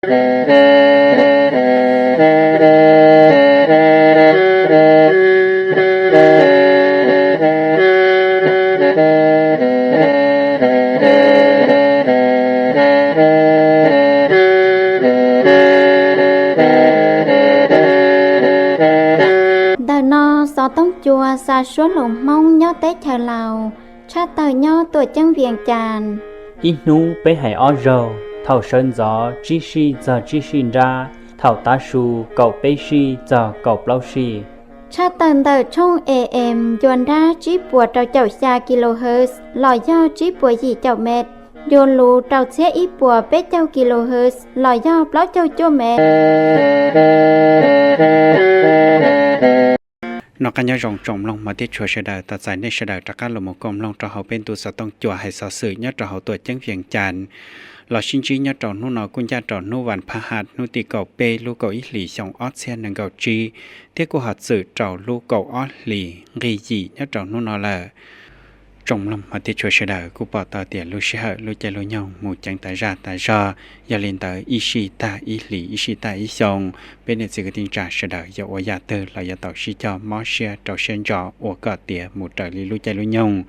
Ntawm no xov tooj cua xa suab hluas Hmoob nyob teb chaws Laus, tshaj tawm nyob Tuam Ceeb Vias Cas. Ib hnub peb hais ob zaug, thaum sawv ntxov tsib sij txog tsib sij nrab, thaum tav su kaum peb sij txog kaum plaub sij. Tshaj tawm ntawm tshooj A M ncua nrab tsib puas rau caum xya kilohertz los yog tsib puas yim caum mev, ncua lus rau txhiab ib puas peb caug kilohertz los yog plaub caug cuaj mev. Noj qab nyob zoo tsoom mloog hmov thiab tshua sawv daws, tos txais nej sawv daws rov qab los mus koom mloog rau hauv peb ntu xov tooj cua hais xov xwm nyob rau hauv Tuam Ceeb Vias Cas los sib ntsib nyob rau hnub no kuj ncaj rau hnub vas phab haj hnub tim kaum peb lub kaum ib hlis xyoo ob txhiab nees nkaum tsib, thiab kuj ho txwm rau lub kaum ob hlis nqi yim nyob rau hnub no lawm. Tsoom mloog hmov thiab tshua sawv daws, kuj pom tau tias lub sij hawm lub caij lub nyoog mus ceev tas zaj tas zog, yog li ntawd ib sij tag ib hlis ib sij tag ib xyoo, peb niam txiv kwv tij neej tsa sawv daws yuav ua yam twg los yuav tau sib cog mob siab rau siab ntso ua kom tiav mus raws li lub caij lub nyoog.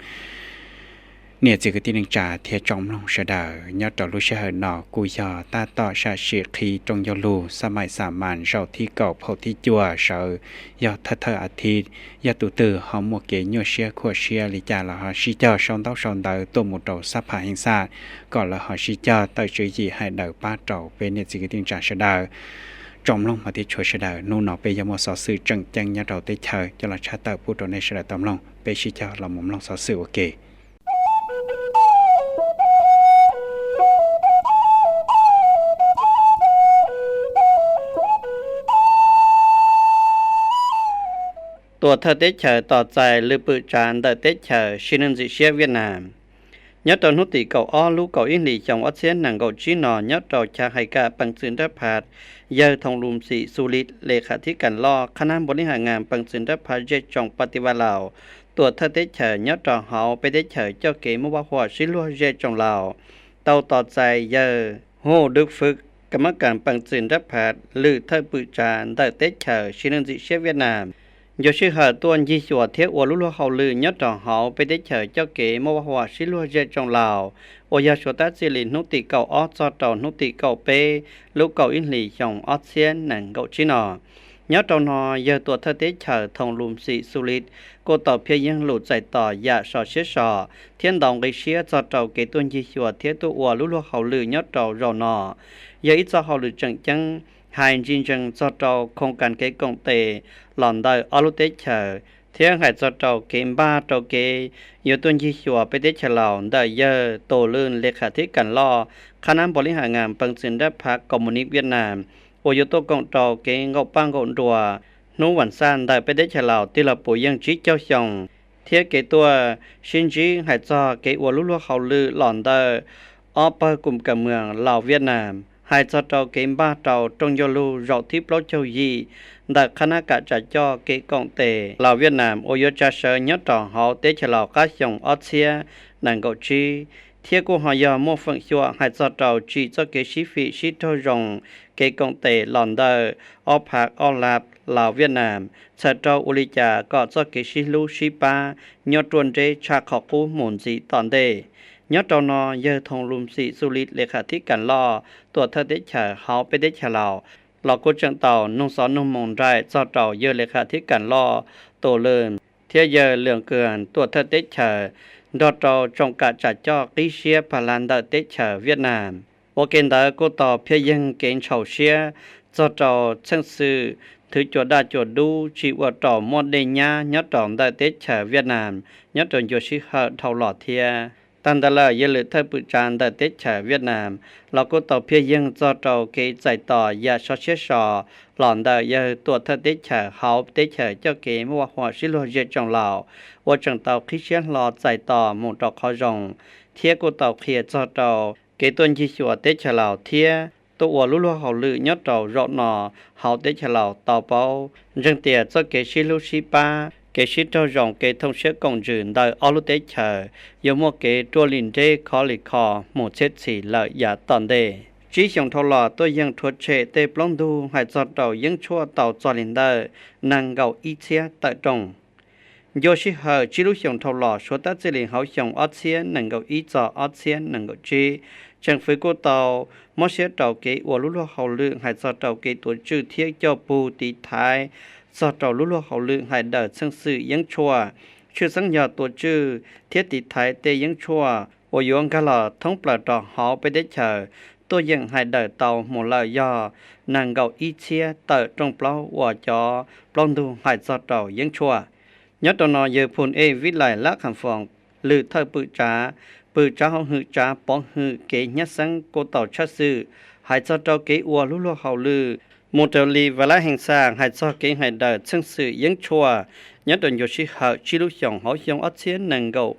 Niam txiv kwv tij neej tsa thiab tsoom mloog sawv daws, nyob rau lub sij hawm no kuj yog tab tom sam sim qhib rooj yaj lug xab maim xa mas zaum thib kaum phaum thib cuaj sawv, yog thawj thawj as thiv, yog tus twg ho muaj kev nyuaj siab khuam siab li cas los ho sib cog sau ntaub sau ntawv tuaj mus rau xab phas heev xaj, kom lawv ho sib cog tawm tswv yim hais daws pab rau peb niam txiv kwv tij neej tsa sawv daws. Tsoom mloog hmov thiab tshua sawv daws, hnub no peb yuav muaj xov xwm tseem ceeb nyob rau teb chaws coj los tshaj tawm pub rau nej sawv daws tau mloog, peb sib cog los mus mloog xov xwm ua ke. Tuam thawj teb chaws tos txais lwm pwm tsav ntawm teb chaws siv neeg ntxim siab Viaj Nam. Nyob rau hnub tim kaum ob lub kaum ib hlis xyoo ob txhiab nees nkaum tsib no, nyob rau chav hais kam peev txwm nrab phas, yawg Thoom Lus Xim Xu Lis, le kham thib kam loj qhab nab npau li has ngam peev txwm nrab phas zej tsoom Pas Tis Vas Laus, tuam thawj teb chaws nyob rau hauv peb teb chaws coj kev muaj vaj huam sib luag zej tsoom Laus, tau tos txais yawg Hu Dwb Fwb, kam mab kam peev txwm nrab phas, lwm thawj pwm tsav ntawm teb chaws siv neeg ntxim siab Viaj Nam, ncua sij hawm tuaj ncig xyuas thiab ua lub luag hauj lwm nyob rau hauv peb teb chaws coj kev muaj vaj huam sib luag zej tsoom Laus, uas yog suav tab txij li hnub tim kaum ob txog rau hnub tim kaum peb lub kaum ib hlis xyoo ob txhiab nees nkaum tsib no. Nyob rau no, yawg tuam thawj teb chaws Thoom Lus Xim Xu Lis kuj tau phiaj yeeg lus txais tos yam sov siab so thiab ntau nqi siab txog rau kev tuaj ncig xyuas thiab tuaj ua lub luag hauj lwm nyob rau zaum no. Yog ib txoj hauj lwm tseem ceeb hais ntsis ntsees txog rau khoom kas kev koom tes los ntawm ob lub teb chaws, thiab hais txog rau kev npaj rau kev yuav tuaj ncig xyuas peb teb chaws Laus ntawm yawg Tus Lwj, le kham thib kam loj qhab nab npau li has ngam peev txwm nrab phas Koos Mus Nis Viaj Nam, uas yuav tuaj koom rau kev nkaum paj nkaum nruas hnub vas xaj ntawm peb teb chaws Laus tig los puv yeej tsib caug xyoo, thiab kev tuaj sib ntsib hais txog kev ua lub luag hauj lwm los ntawm ob pawg koom kas moos Laus Viaj Nam, hais txog rau kev npaj rau rooj yaj lug zaum thib plaub caug yim ntawm qhab nab kam tsav coj kev koom tes Laus Viaj Nam uas yuav tsa sawv nyob rau hauv teb chaws Laus qab xyoo ob txhiab nees nkaum tsib, thiab kuj ho yog muaj feem xyuam hais txog rau tsim txoj kev sib fim sib raug zoo kev koom tes los ntawm ob phas ob lab Laus Viaj Nam, txhawm rau ua li cas kom txoj kev sib hlub sib pab nyob ruaj nreb tshaj qhov qub mus ntxiv tom ntej. Nyob rau no, yawg Thoom Lus Xim Xu Lis, le kham thib kam loj, tuam thawj teb chaws hauv peb teb chaws Laus, los kuj tseem tau nug xov nug moo nraim txog rau yawg le kham thib kam loj Tus Lwj thiab yawg Lwj Kws, tuam thawj teb chaws, nrog rau tsoom kam tsav coj qib siab pag lab ntawm teb chaws Viaj Nam. Ua ke ntawd kuj tau phiaj yeeg kev ntshaus siab txog rau txheej xwm thwv cua daj cua dub tsis ua rau muaj dej nyab nyob rau ntawm teb chaws Viaj Nam nyob rau ncua sij hawm dhau los thiab. Tag ntawd lawm, yawg lwm thawj pwm tsav ntawm teb chaws Viaj Nam los kuj tau phiaj yeeg txog rau kev txais tos yam sov siab so los ntawm yawg tuam thawj teb chaws hauv teb chaws coj kev muaj vaj huam sib luag zej tsoom Laus, uas tseem tau qhib siab hlo txais tos mus rau qhov zoo, thiab kuj tau qhia txog rau kev tuaj ncig xyuas teb chaws Laus thiab tuaj ua lub luag hauj lwm nyob rau zaum no hauv teb chaws Laus tau paub ntseeg tias txoj kev sib hlub sib pab, kev sib raug zoo, kev thooj siab koom ntsws ntawm ob lub teb chaws yuav muaj kev ruaj li nreb khov li kho mus txhiab txhis lawm yav tom ntej. Tsib xyoos dhau los tuaj yeem rhuav tshem tej plaub ntug hais txog rau yeeb tshuaj tau txog li ntawm nees nkaum ib txhiab tawm rooj. Ncua sij hawm tsib lub xyoos dhau los, suav tab txij li hauv xyoo ob txhiab nees nkaum ib txog ob txhiab nees nkaum tsib, tseem fwv kuj tau mob siab rau kev ua lub luag hauj lwm hais txog rau kev tuav tswj thiab coj pug tiv thaiv txog rau lub luag hauj lwm hais daws txheej xwm yeeb tshuaj, tshwj xeeb yog tuav tswj thiab tiv thaiv tej yeeb tshuaj uas yuav nkag los thoob plaws rau hauv peb teb chaws, tuaj yeem hais daws tau mus lawm yog nees nkaum ib txhiab tawm rooj plaub uas cov plaub ntug hais txog rau yeeb tshuaj. Nyob rau no yawg Phun Ej Vib Lais Lab Kham Foos, lwm thawj pwm tsav, pwm tsav hauj hwm tsav pov hwm kev nyab xeeb kuj tau tshaj xwm hais txog rau kev ua lub luag hauj lwm mus raws li Vaj Lab Heej Xaj hais txog kev hais daws txheej xwm yeeb tshuaj nyob rau ncua sij hawm tsib lub xyoos hauv xyoo ob txhiab nees nkaum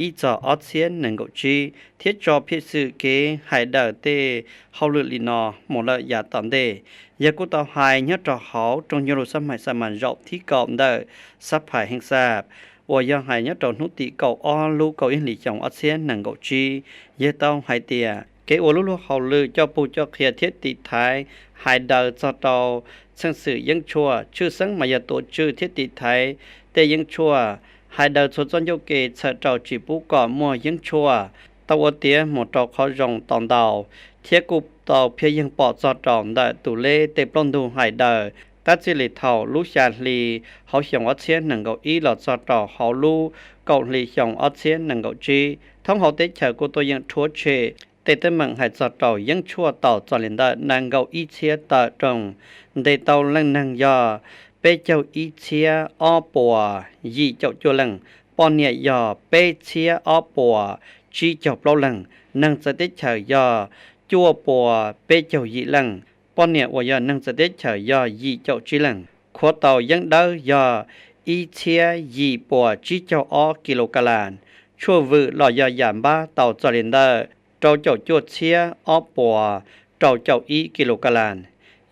ib txog ob txhiab nees nkaum tsib thiab tso phiaj xwm kev hais daws tej hauj lwm li no mus lawm yav tom ntej. Yawg kuj tau hais nyob rau hauv rooj nyuj lus xab mais xa mas zaum thib kaum ntawm xab phais Heej Xaj uas yog hais nyob rau hnub tim kaum ob lub kaum ib hlis xyoo ob txhiab nees nkaum tsib, yawg tau hais tias kev ua lub luag hauj lwm coj pug coj qhia thiab tiv thaiv hais daws txog rau txheej xwm yeeb tshuaj, tshwj xeeb mas yog tuav tswj thiab tiv thaiv tej yeeb tshuaj, hais daws txhua txoj ncauj ke txhawm rau tsis pub kom muaj yeeb tshuaj tau ua tiav mus rau qhov zoo tau ntau, thiab kuj tau phiaj yeeg pom txog rau ntawm tus leb tej plaub ntug hais daws tab txij li thaum lub xya hli hauv xyoo ob txhiab nees nkaum ib los txog rau hauv lub kaum hli xyoo ob txhiab nees nkaum tsib. Thoob hauv teb chaws kuj tuaj yeem rhuav tshem tej teeb meem hais txog rau yeeb tshuaj tau txog li ntawm nees nkaum ib txhiab tawm rooj, ntes tau leej neeg yog peb caug ib txhiab ob puas yim caum cuaj leej, poj niam yog peb txhiab ob puas tsib caug plaub leej, neeg txawv teb chaws yog cuaj puas peb caug yim leej, poj niam uas yog neeg txawv teb chaws yog yim caum tsib leej. Khuav tau yeeb dawb yog ib txhiab yim puas tsib caug ob kis lus kas las, tshuaj vwm los yog yam npab tau txog li ntawm rau caum cuaj txhiab ob puas rau caum ib kis lus kas las,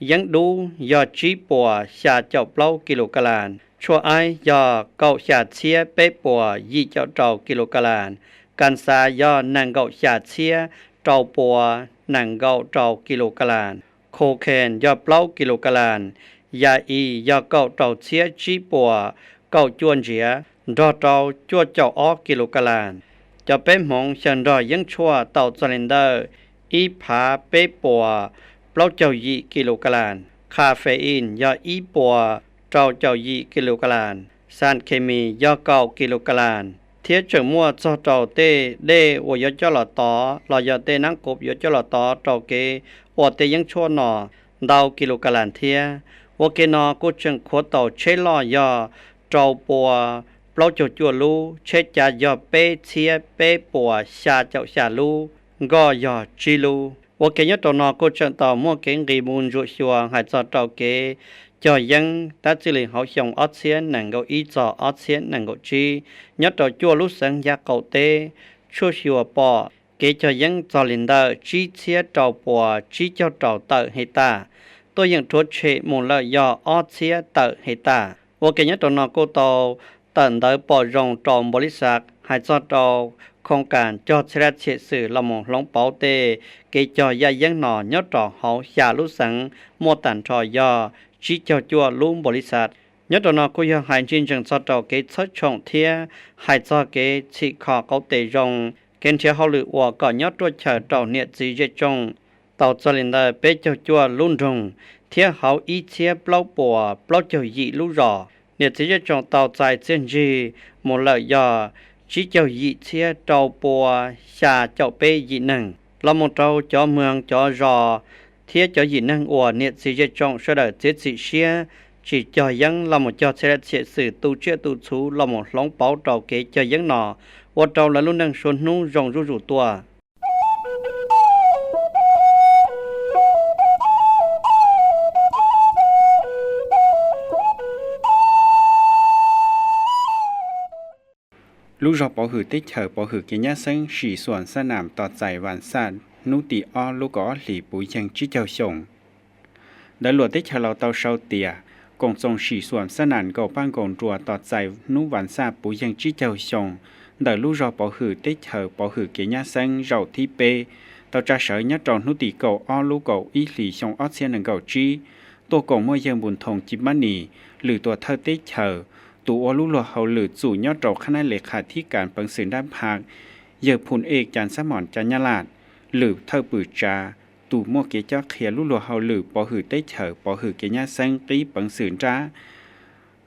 yeeb dub yog tsib puas xya caum plaub kis lus kas las, tshuaj aib yog kaum xya txhiab peb puas yim caum rau kis lus kas las, kas xav yog nees nkaum xya txhiab rau puas nees nkaum rau kis lus kas las, cocaine yog plaub kis lus kas las, yas is yog kaum rau txhiab tsib puas kaum cuaj ntsiav, nrog rau cuaj caum ob kis lus kas las. Cov peb hmoov xyaw nrog yeeb tshuaj tau txog li ntawm ib phav peb puas plaub caug yim kis lus kas las, caffeine yog ib puas rau caum yim kis lus kas las, xas khes mis yog kaum kis lus kas las, thiab tseem muaj txog rau tej dej uas yuav coj los tov los yog tej nab qus yuav coj los tov rau kev ua tej yeeb tshuaj no ntau kis lus kas las thiab. Ua ke no kuj tseem khuav tau tsheb loj yog rau puas plaub caug cuaj lub, tsheb cav yog peb txhiab peb puas xya caum xya lub, nkoj yog tsib lub. Ua ke nyob rau no kuj tseem tau muaj kev nqis mus ntsuam xyuas hais txog rau kev cog yeeb tab txij li hauv xyoo ob txhiab nees nkaum ib txog ob txhiab nees nkaum tsib nyob rau cuaj lub xeev yav qaum teb, tshuaj xyuas pom kev cog yeeb txog li ntawm tsib txhiab rau puas tsib caug rau tawm hej tas, tuaj yeem rhuav tshem mus lawm yog ob txhiab tawm hej tas. Ua ke nyob rau no kuj tau tawm ntawv pom zoo rau npaus lis xav hais txog rau khoos kas cog txhia laj txhia xwm los mus hloov pauv tej kev cog yaj yeeb no nyob rau hauv xya lub xeev muaj tag nrho yog tsib caug cuaj lub npaus lis xav. Nyob rau no kuj yog hais ntsis ntsees txog rau kev txhawb tshoom thiab hais txog kev txhim kho qauv tes zoo, kev nrhiav hauj lwm ua kom nyob ruaj chaw rau niam txiv zej tsoom tau txog li ntawm peb caug cuaj lub nroog thiab hauv ib txhiab plaub puas plaub caug yim lub zos. Niam txiv zej tsoom tau txais txiaj ntsig mus lawm yog tsib caug yim txhiab rau pua xya caum peb yim neeg, los mus rau cov moos cov zos thiab cov yim neeg uas niam txiv zej tsoom sawv daws txiav txim siab tsis cog yeeb los mus cog txhia laj txhia xwm tu tsiaj tu txhuv los mus hloov pauv rau kev cog yeeb no, ua rau lawv lub neej suav hnub zoo zuj zus tuaj. Lub zog Pov Hwm teb chaws Pov Hwm kev nyab xeeb Sim Xuam Xab Nam tos txais Vam Xaj hnub tim ob lub kaum ob hlis puv yeeg tsib caug xyoo. Ntawv luam teb chaws Laus tau sau tias, Koom Txoos Sim Xuam Xab Nam nkaum paj nkaus nruas tos txais hnub Vam Xaj puv yeeg tsib caug xyoo ntawm lub zog Pov Hwm teb chaws Pov Hwm kev nyab xeeb zaum thib peb tau tsa sawv nyob rau hnub tim kaum ob lub kaum ib hlis xyoo ob txhiab nees nkaum tsib. Tuaj koom muaj yawg Npus Nthoo Ci Pab Nis, lwm tuam thawj teb chaws, tus ua lub luag hauj lwm txum nyob rau qhab nab le khas thib kas peev xwm nrab phaj, yawg Phum Ej Ca Xab Mos Ca Nyab Laj, lwm thawj pwm tsav, tus muaj kev cob qhia lub luag hauj lwm pov hwm teb chaws pov hwm kev nyab xeeb qib peev xwm nrab,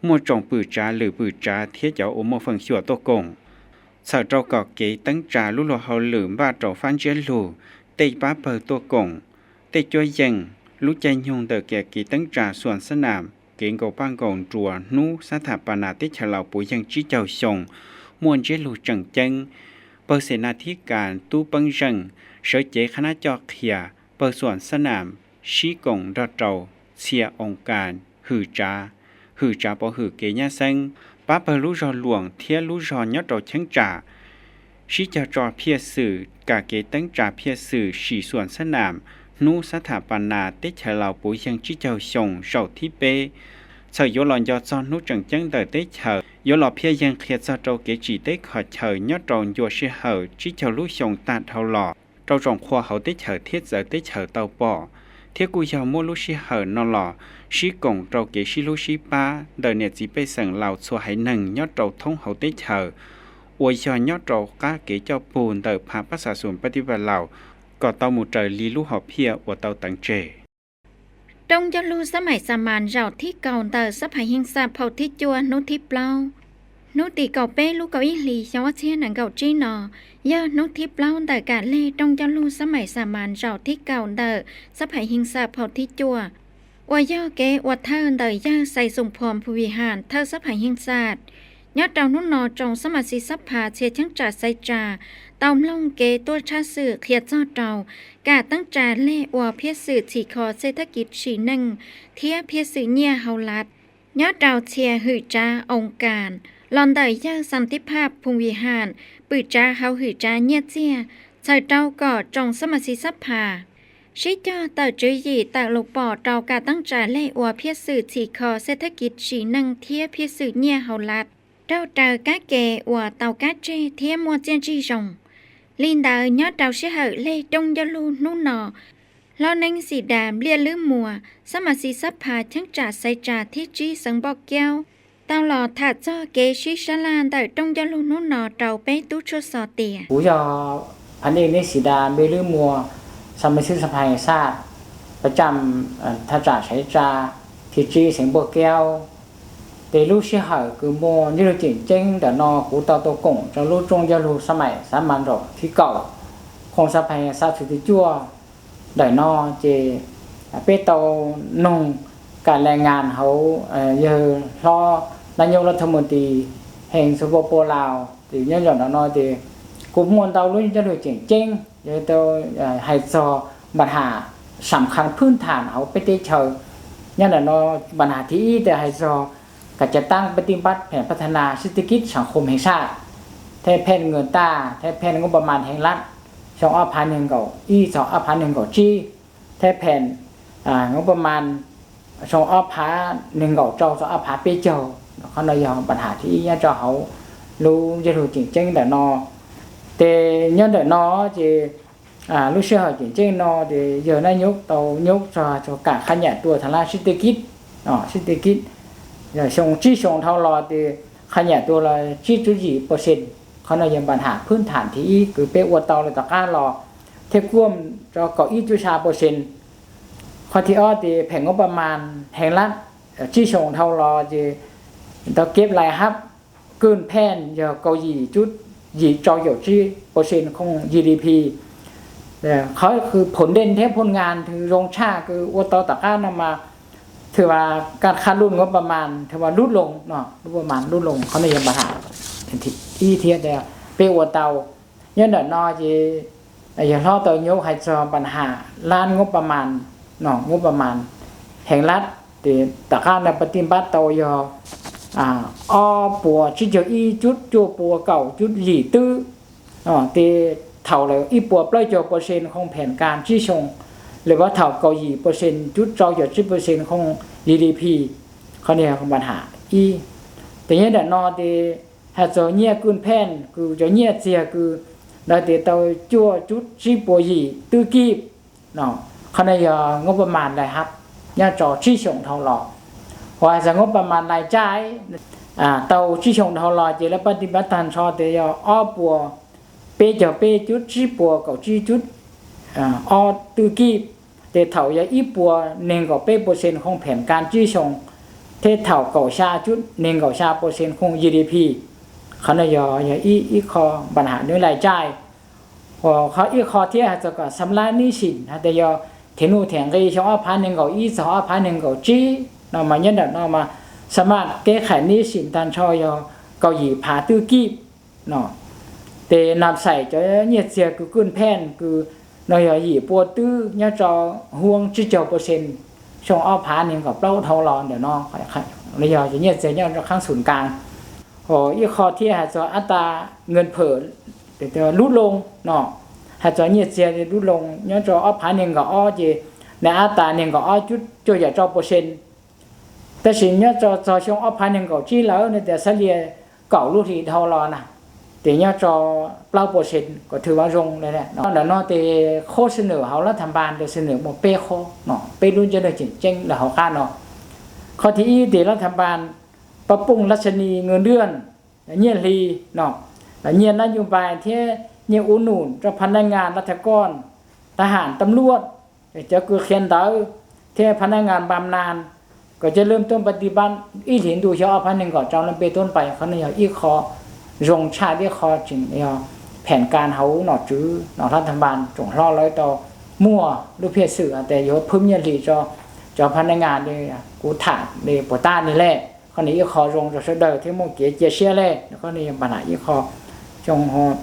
muaj tsoom pwm tsav lwm pwm tsav thiab cov uas muaj feem xyuam tuaj koom, txhawm rau kom kev teeb tsa lub luag hauj lwm npaj rau fab ntsiab lug, tej pab pawg tuaj koom, tej cuab yeej, lub caij nyoog ntawm kev teeb tsa xuam xab nam kev nkaum paj nkaus nruas hnub xab tham pas nas teb chaws Laus puv yeeg tsib caug xyoo, muaj ntsiab lug tseem ceeb. Pawg xes nas thib kas tub peeb zeej, sawv cev qhab nab coj qhia, pawg xuam xab nam sib koom nrog rau txhia oo kas hwm tsav, hwm tsav pov hwm kev nyab xeeb, pab pawg lub zog Luam thiab lub zog nyob rau cheeb tsam, sib cog tso phiaj xwm kam kev teeb tsa phiaj xwm sim xuam xab nam hnub xab tham pas nas teb chaws Laus puv yeeg tsib caug xyoo zaum thib peb, txhawm yuav los nco txog hnub tseem ceeb ntawm teb chaws yuav los phiaj yeeg qhia txog rau kev tsim teb kho chaw nyob rau ncua sij hawm tsib caug lub xyoo tag dhau los rau tsoom qhua hauv teb chaws thiab txawv teb chaws tau pom, thiab kuj yog muab lub sij hawm no los sib koom rau kev sib hlub sib pab ntawm niam txiv pej xeem Laus txhua haiv neeg nyob rau thoob hauv teb chaws, uas yog nyob rau qab kev coj pug ntawm phav pab xa xum pab tib vaj Laus, kom tau mus raws li lub hom phiaj uas tau teev tseg. Rooj ncauj lug xab maim xa mas zaum thib kaum ntawm xab phais Heej Xa phau thib cuaj hnub thib plaub. Hnub tim kaum peb lub kaum ib hlis xyoo ob txhiab nees nkaum tsib no yog hnub thib plaub ntawm kam lej rooj ncauj lug xab maim xa mas zaum thib kaum ntawm xab phais Heej Xa phau thib cuaj, uas yog kev ua thawj ntawm yawg Xais Xoom Phom Phu Vim Ham thawj xab phais Heej Xa. Nyob rau hnub no tsoom xab mas xis xab phas txhia cheeb tsam xaiv tsa tau mloog kev tuaj tshaj xwm qhia txog rau kam teeb tsa lej ua phiaj xwm txhim kho xej thab kiv sim neej thiab phiaj xwm nyiaj hauv lav nyob rau txhia hwm tsav oo kas los ntawm yawg Xas Tib Phaj Phu Vim Ham pwm tsav hauv hwm tsav nyiaj txiag, txhawm rau kom tsoom xab mas xis xab phas sib cog tawm tswv yim tawm lus pom rau kam teeb tsa lej ua phiaj xwm txhim kho xej thab kiv sim neej thiab phiaj xwm nyiaj hauv lav raug raws kab ke uas tau kab tseg thiab muaj txiaj ntsig zoo. Li ntawd nyob rau sij hawm lej rooj ncauj lug hnub no, hlob Neeb Xis Das Npliaj Lwb Muas, xab mas xis xab phas cheeb tsam xaiv tsa thib tsib xeev Npauj Kaub, tau los tham txog kev sib sab laj ntawm rooj ncauj lug hnub no rau peb tub tshuaj xov tias kuv yog Phav Neeb Xis Das Npliaj Lwb Muas, xab mas xis xab phas Xaj, pab tsam thaj tsam xaiv tsa thib tsib xeev Npauj Kaub. Ces lub sij hawm kws muaj nyob lug tseem ceeb ntawm no kuv tau tuaj koom rau lub rooj ncauj lug xab maim xab mas zaum thib kaum, khoom xab phas Xaj xum thib cuaj ntawm no ces peb tau noog kam lais ngas hauv yawg hlob nab nyob lab thab mus tis heev xu pua pua Laus ces nyob zaum ntawm no ces kuj muaj ntau lub nyob lug tseem ceeb yog tau hais txog npa has sam khas phwb tham hauv peb teb chaws. Nyob ntawm no npa has thib ib tes hais txog kam cav taab peb tij npab phem pab tha nas sib tij kib sam khum heev saj, theb phem nws taj, theb phem ngub pa mas heev lab, xyoo ob phav neeg nkaum ib txog ob phav neeg nkaum tsib, theb phem ngub pa mas xyoo ob phav neeg nkaum rau txog ob phav peb caug. Qhov no yog npa has thib ib nyob rau hauv lub yog lug tseem ceeb ntawm no. Ces nyob ntawm no ces lub sij hawm tseem ceeb no ces yawg nab nyob tau nyob txog kam qha nyam tua tha lab sib tij kib, sib tij kib xyoo tsib xyoo dhau los ces qha nyam tua los tsib tsub yim pawj xees. Qhov no yog npa has phwb tham thib ib kws peb ua tau lawm tom qab los thiab kuaj rau kaum ib tsub xya pawj xees. Qhov thib ob ces phem ngub pa mas heev lab, tsib xyoo dhau los ces tau keb lais hab kwj phem yog kaum yim tsub yim rau caum tsib pawj xees khoom GDP. Qhov kws phum dej thiab phum ngas thw zoo tshaj kws ua tau tom qab no mas thw vas kaj qha luj ngub pa mas thw vas lub loo, lub pa mas lub loo. Qhov no yog npa has ib thiab peb ua tau. Nyob ntawm no ces yawg hlob tau nyob hais txog npa has lab ngub pa mas, ngub pa mas heev lab. Ces tom qab no peb tij npab tau yog ob puas tsib caug ib tsub cuaj pua kaum tsub yim twb, ces thaum lawm ib puas plaub caug pawj xees khoom phem kas tsib xyoo, lawm pab thaum kaum yim pawj xees tsub rau caum tsib pawj xees khoom GDP. Qhov no yog npa has ib. Ces nyob ntawm no ces hais txog nyiaj kwj phem kws cov nyiaj txiag kws Lawv tias tau cuaj cuv tsib puas yim twb kib no. Qhov no yog ngub paj mas lais hab nyob rau tsib xyoos dhau los. Ho hais txog ngub paj mas lais caij tau tsib xyoos dhau los ces lawv pab ti pab tag nrho tias yog ob puas peb caug peb cuv tsib puas kaum tsib cuv ob twb kib. Ces thaum yog ib puas nees nkaum peb percent khoo phem kas tsib xyoos, thiab thaum kaum xya cuv nees nkaum xya percent khoo G D P. Qhov no yog ib qho npa ham nws lais caij. Ho ib qho thiab hais txog kom xam lab nib sim hais tias yog them nuj them nqi xyoo ob phav nees nkaum ib txog ob phav nees nkaum tsib no mas nyob ntawm no mas xam maj kev qhais nib sim tag nrho yog kaum yim phav twb kib no. Ces nam xais cov nyiaj txiag kws kwj pheej kws no yog yim pua twb nyob rau huab tsib caug percent xyoo ob phav nees nkaum plaub dhau los ntawm no. Yog cov nyiaj txiag nyob rau qhab xum kas. Ho ib qho thiab hais txog ab tas nkees phawm lub loo no, hais txog nyiaj txiag lub loo nyob rau ob phav nees nkaum ob ces nws ab tas nees nkaum ob cuaj yam rau percent. Tab sis nyob rau txog xyoo ob phav nees nkaum tsib lawm no tias xab lias kaum lub hlis dhau los na, ces nyob rau plaub percent kom thwj vav zoo li no. Ntawm no ces qhov xwm nwm hauv lab tham npas ces xwm nwm muaj peb qhov no, peb lub ntsiab leej tseem ceeb lawm hauv qab no. Qhov thib ib ces lab tham npas pab pooj lab xas nis nkees dwj nyiaj hli no, nyiaj nab ncu npais thiab nyiaj ua num rau pha nab ngas lab tham koj, tab ham tam luaj, cov kws qhia ntawv thiab pha nab ngas npam nas kom cov lwm tuab pab ti pab ib hlis ntuj xyoo ob phav nees nkaum rau lub npe tuab npais. Qhov no yog ib qho zoo tshaj ib qho tseem yog phem kas hauv nom tswv no lab tham npas tsoom hlob lawv tau muaj lub phiaj xwm tias yuav phwb nyiaj hli rau cov pha nab ngas li kuv tham li puas tab li lawm. Qhov no ib qho zoo rau sawv daws thiab muaj kev cia siab li. Qhov no yog npa ham ib qho zoo.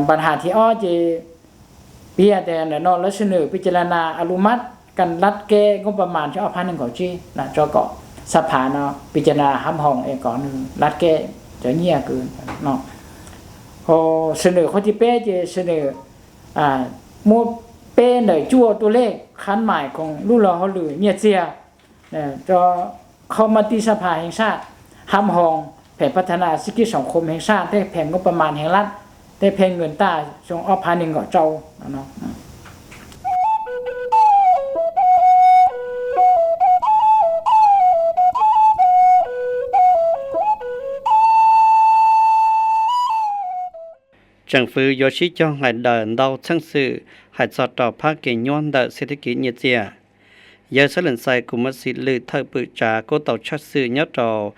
Npa ham thib ob ces piv tias ntawm no lawv xwm nwm pi ca la nas a lu mab kas lab keb ngub paj mas ob phav nees nkaum tsib na, tso kom xab phav no pi ca la nas hab hoos es kom nws lab keb cov nyiaj kws no. Ho xwm nwm qhov thib peb ces xwm nwm muab peb ntawm cuaj tus lej khab mais khoom lub luag hauj lwm nyiaj txiag rau qhov mab tib xab phav heev saj, hab hoos phem pab tha nas sib kib soom khum heev saj, tej phem ngub paj mas heev lab, tej phem nkees taj xyoo ob phav nees nkaum rau. Tseem fwv yuav sib cog hais daws ntau txheej xwm hais txog rau phab kev nyuab ntawm xes thib kiv nyiaj txiag. Yawg Xab Lees Xais Kus Mab Xis Lwm thawj pwm tsav kuj tau tshaj xwm nyob rau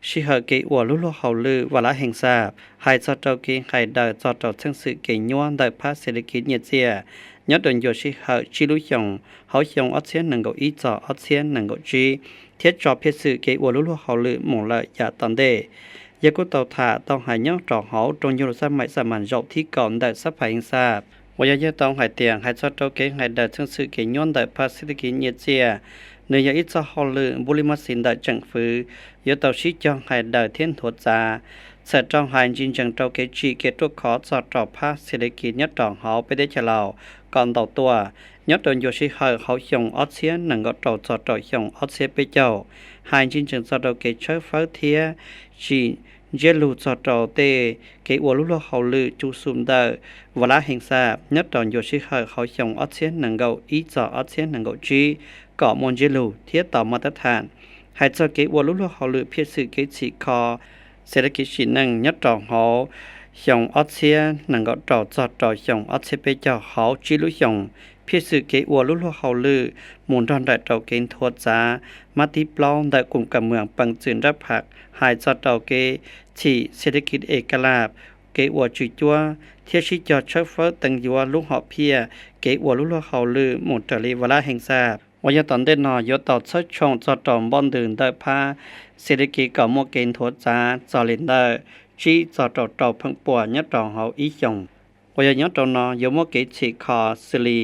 sij hawm kev ua lub luag hauj lwm Vaj Lab Hees Xaj hais txog rau kev hais daws txog rau txheej xwm kev nyuab ntawm phab xes thib kiv nyiaj txiag nyob rau ncua sij hawm tsib lub xyoos hauv xyoo ob txhiab nees nkaum ib txog ob txhiab nees nkaum tsib, thiab tso phiaj xwm kev ua lub luag hauj lwm mus lawm yav tom ntej. Yawg kuj tau tham tau hais nyob rau hauv rooj nyuj lus xab maim xab mas zaum thib kaum ntawm xab phas Hees Xaj uas yog yawg tau hais tias hais txog rau kev hais daws txheej xwm kev nyuab ntawm phab xes thib kiv nyiaj txiag, nws yog ib txoj hauj lwm npuj li mab xis ntawm tseem fwv yuav tau sib cog hais daws thiab nthuav txav, txhawm rau hais ntsis ntsees rau kev tsim kev ruaj khov txog rau phab xes thib kiv nyob rau hauv peb teb chaws Laus kom ntau tuaj nyob rau ncua sij hawm hauv xyoo ob txhiab nees nkaum rau txog rau xyoo ob txhiab peb caug, hais ntsis ntsees txog rau kev tshawb fawb thiab tsim ntsiab lug txog rau tej kev ua lub luag hauj lwm tsuj xum ntawm Vaj Lab Hees Xaj nyob rau ncua sij hawm hauv xyoo ob txhiab nees nkaum ib txog ob txhiab nees nkaum tsib kom muaj ntsiab lug thiab tau maj tab tham. Hais txog kev ua lub luag hauj lwm phiaj xwm kev txhim kho xes thib kiv sim neej nyob rau hauv xyoo ob txhiab nees nkaum rau txog rau xyoo ob txhiab peb caug hauv tsib lub xyoos, phiaj xwm kev ua lub luag hauj lwm mus nrog nraim rau kev nthuav txav mab tib plaub ntawm koom kam mws pees txwm nrab pham hais txog rau kev txhim xes thib kiv es ka laj, kev ua tswm cuab thiab sib cog tshawb fawb teev yuav lub hom phiaj kev ua lub luag hauj lwm mus raws li Vaj Lab Hees Xaj uas yog tom ntej no yuav tau txhawb tshoom txog rau npoj ntws ntawm phab xes thib kiv kom muaj kev nthuav txav txog li ntawm tsib txog rau rau pheej puas nyob rau hauv ib xyoos. Uas yog nyob rau no yuav muab kev txhim kho xws li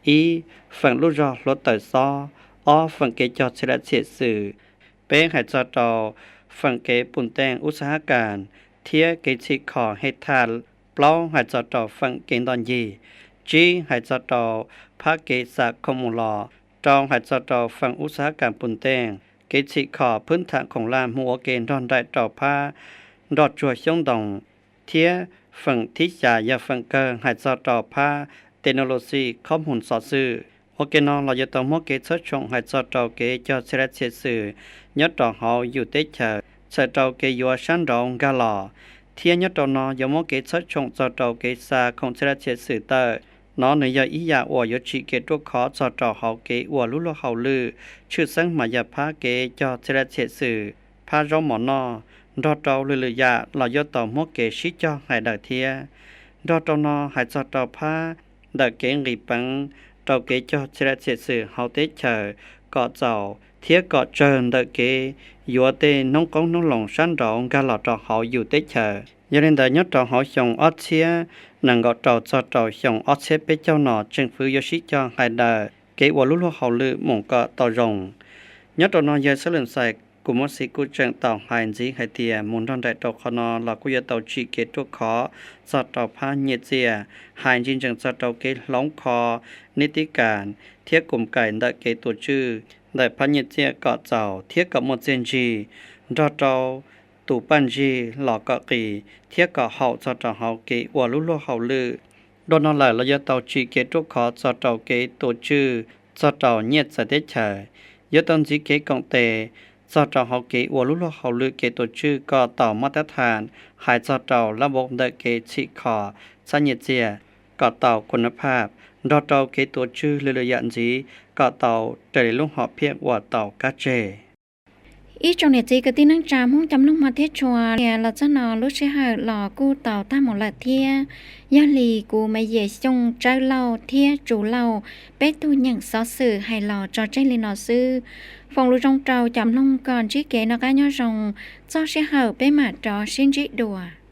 ib, feem lub zog hluav taws xob, ob, feem kev cog txhia laj txhiam xws, peb, hais txog rau feem kev pum teej ub xab hab kas thiab kev txhim kho hej thaj, plaub, hais txog rau feem kev nto ncig, tsib, hais txog rau phab kev xa khoom mus los, rau, hais txog rau feem ub xab hab kas pum teej, kev txhim kho phwb tham khoom laj mus ua ke nrog nraim rau phab nroj tsuag xyoob ntoo, thiab Feem thib xya yog feem kawg hais txog rau phab technology qhob mus xov xwm. Ua ke no los yuav tau muab kev txhawb tshoom hais txog rau kev cog txhia laj txhia xwm nyob rau hauv yus teb chaws txhawm rau kev yuav sab nraud nkag los, thiab nyob rau no yuav muab kev txhawb tshoom txog rau kev xa khoom txhia laj txhia xwm tawm. No nws yog ib yam uas yuav tsim kev ruaj khov txog rau hauv kev ua lub luag hauj lwm, tshwj xeeb mas yog phab kev cog txhia laj txhia xwm, phab zaub mov noj, nrog rau lwm lwm yam los yuav tau muab kev sib cog hais daws thiab. Nrog rau no hais txog rau phab ntawm kev nqis peev rau kev cog txhia laj txhia xwm hauv teb chaws kom txaus thiab kom tsawg ntawm kev yuav tej noob qoob noob loo sab nraud nkag los rau hauv yus teb chaws. Yog li ntawd nyob rau hauv xyoo ob txhiab nees nkaum rau txog rau xyoo ob txhiab peb caug no tseem fwv yuav sib cog hais daws kev ua lub luag hauj lwm mus kom tau zoo. Nyob rau no yawg Xab Lwm Xais kuv muab xib kuj tseem tau hais ntxiv hais tias mus nrog nraim rau qhov no los kuj yuav tau tsim kev ruaj khov txog rau phab nyiaj txiaj, hais ntsis ntsees txog rau kev hloov kho nib tib kas thiab kum kais ntawm kev tua tswj ntawm phab nyiaj txiaj kom txaus thiab kom muaj txiaj ntsig, nrog rau tus paj ntsig los kom qis thiab kom haum txog rau hauv kev ua lub luag hauj lwm. Dua no lawm los yuav tau tsim kev ruaj khov txog rau kev tua tswj, txog rau nyiaj txiag teb chaws. Yuav tau ntxiv kev koom tes txog rau hauv kev ua lub luag hauj lwm kev tua tswj kom tau mab tab tham, hais txog rau lab npauv ntawm kev txhim kho txhab nyiaj txiag kom tau khuv nab phaj, nrog rau kev tua tswj lwm lwm yam ntxiv kom tau raws li lub hom phiaj uas tau kab tseg. Ib tsoom niam txiv kwv tij neej tsa Hmoob cov mloog mog thiab tshua, los txog no lub sij hawm los kuj tau tag mus lawm thiab. Yog li kuv Maiv Yim Xyooj, Tsawb Lauj thiab Tsu Lauj peb tug nyeem xov xwm hais los tso tseg li no xwb. Foom lus zoo rau cov mloog kom ntsib kev noj qab nyob zoo, txog sij hawm peb mam rov sib ntsib dua.